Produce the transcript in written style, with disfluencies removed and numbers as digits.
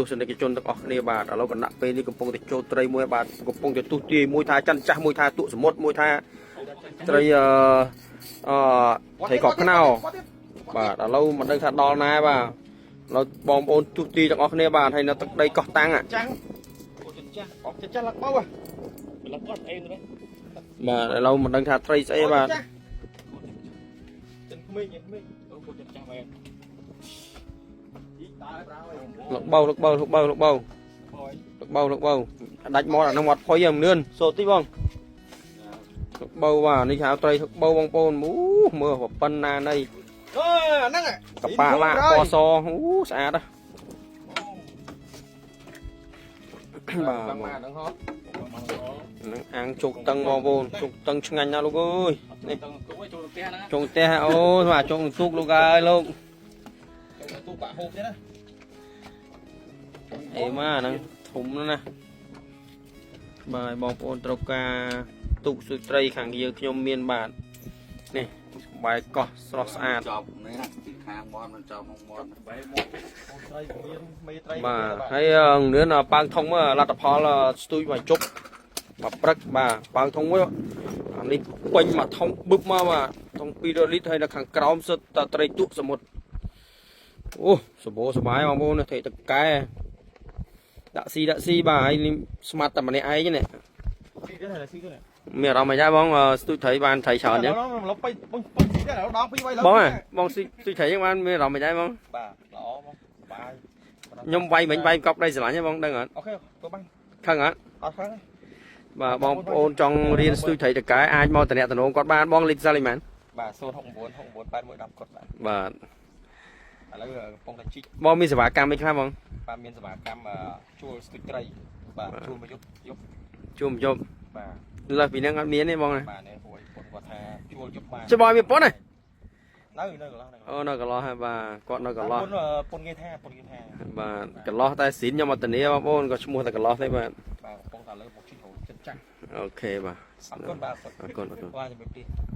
ទស្សនិកជនទាំងអស់គ្នាបាទឥឡូវគណៈពេលនេះកំពុងតែចូលត្រីមួយបាទកំពុងតែទុះទាយមួយថាច័ន្ទចាស់មួយថាទក់សមុទ្រមួយថាត្រីអឺអឺត្រីកបខ្នោបាទឥឡូវមិនដឹងថាដល់ណាបាទឥឡូវបងប្អូនទុះទាយទាំងអស់គ្នាបាទហើយនៅទឹកដីកោះតាំង ចាំងអូចិនចាស់អបចិនចាស់លឹកបោហ៎ លឹកអត់អេទេ បាទឥឡូវមិនដឹងថាត្រីស្អីបាទ ចិនក្មេងក្មេង អូពូចិនចាស់មែន ជីតើប្រោយ លកបោលកបោលកបោលកបោ បយ លកបោលកបោដាច់មាត់អានោះមាត់ផុយហ្នឹងនឿនសូត្រតិចបងលកបោបាទនេះហៅត្រីលកបោបងប្អូនអូមើលប៉ុណ្ណានៃ អឺអាហ្នឹង កប៉ាឡាក់ពណ៌សអូស្អាតណាស់បាទ មកហ្នឹងហ៎ នឹងអាំងជោគតឹងបងប្អូនជោគតឹងឆ្ងាញ់ណាស់លោកអើយនេះ តឹងគូឲ្យចូលផ្ទះហ្នឹង ជោគផ្ទះអូបាទជោគទូកលោកអើយលោក ទូបាក់ហូបទេណា អេមកហ្នឹងធំណាស់ណាបាទបងប្អូនត្រូវការទូកស៊ុយត្រីខាងយើងខ្ញុំមានបាទនេះបាយកោះស្រស់ស្អាត ចប់នេះណាពីខាងមាត់មិនចប់ក្នុងមាត់ បែមកអូនត្រីមានមេត្រី បាទហើយងឿនប៉ាងធំលទ្ធផលស្ទួយមកជប់មកព្រឹកបាទប៉ាងធំមួយអានេះពេញមកធំបឹបមកបាទធំ2លីត្រហើយនៅខាងក្រោមសុទ្ធតែត្រីទក់សមុទ្រអូសបោសបាយបងប្អូនទេតកែដាក់ស៊ីដាក់ស៊ីបាទហើយស្មាត់តែម្នាក់ឯងនេះ ស៊ីទេស៊ីទេ មានអារម្មណ៍មិនដែរបងស្ទួយត្រីបានត្រីច្រើនចឹង លុបไปបងស៊ីទេដល់ពីរបីលើ បងបងស្ទួយត្រីចឹងបានមានអារម្មណ៍មិនដែរបង បាទល្អបងសបាយ ខ្ញុំវាយមិញវាយកប់ដីស្រឡាញ់ហ៎បងដឹងអត់ OK ទៅបាន ខឹងអត់ អត់ខឹង បាទបងប្អូនចង់រៀនស្ទួយត្រីតកែអាចមកតំណតំណងគាត់បានបងលេខសាលេខម៉ាន បាទ069 69 81 10គាត់បាទ បាទ ឥឡូវកំពុងតែជីក បងមានសេវាកម្មអីខ្លះបង បាទមានសេវាកម្មជួលស្ទូចត្រីបាទជួលមកយប់យប់ ជួមយប់ បាទ លើសពីហ្នឹងអត់មានទេបងណា បាទនេះព្រោះពុនគាត់ថាជួលយប់បាទ ចុះបងមានប៉ុនទេ នៅនៅកន្លោះនៅ អូនៅកន្លោះហើយបាទគាត់នៅកន្លោះ ពុនពុនគេថាពុនគេថា បាទកន្លោះតែស៊ីនខ្ញុំអត់ធានាបងប្អូនក៏ឈ្មោះតែកន្លោះទេបាទ បាទកំពុងតែលើមកជីករចិនចាស់ OK បាទ អរគុណបាទ អរគុណអរគុណ បាទជំរាបលា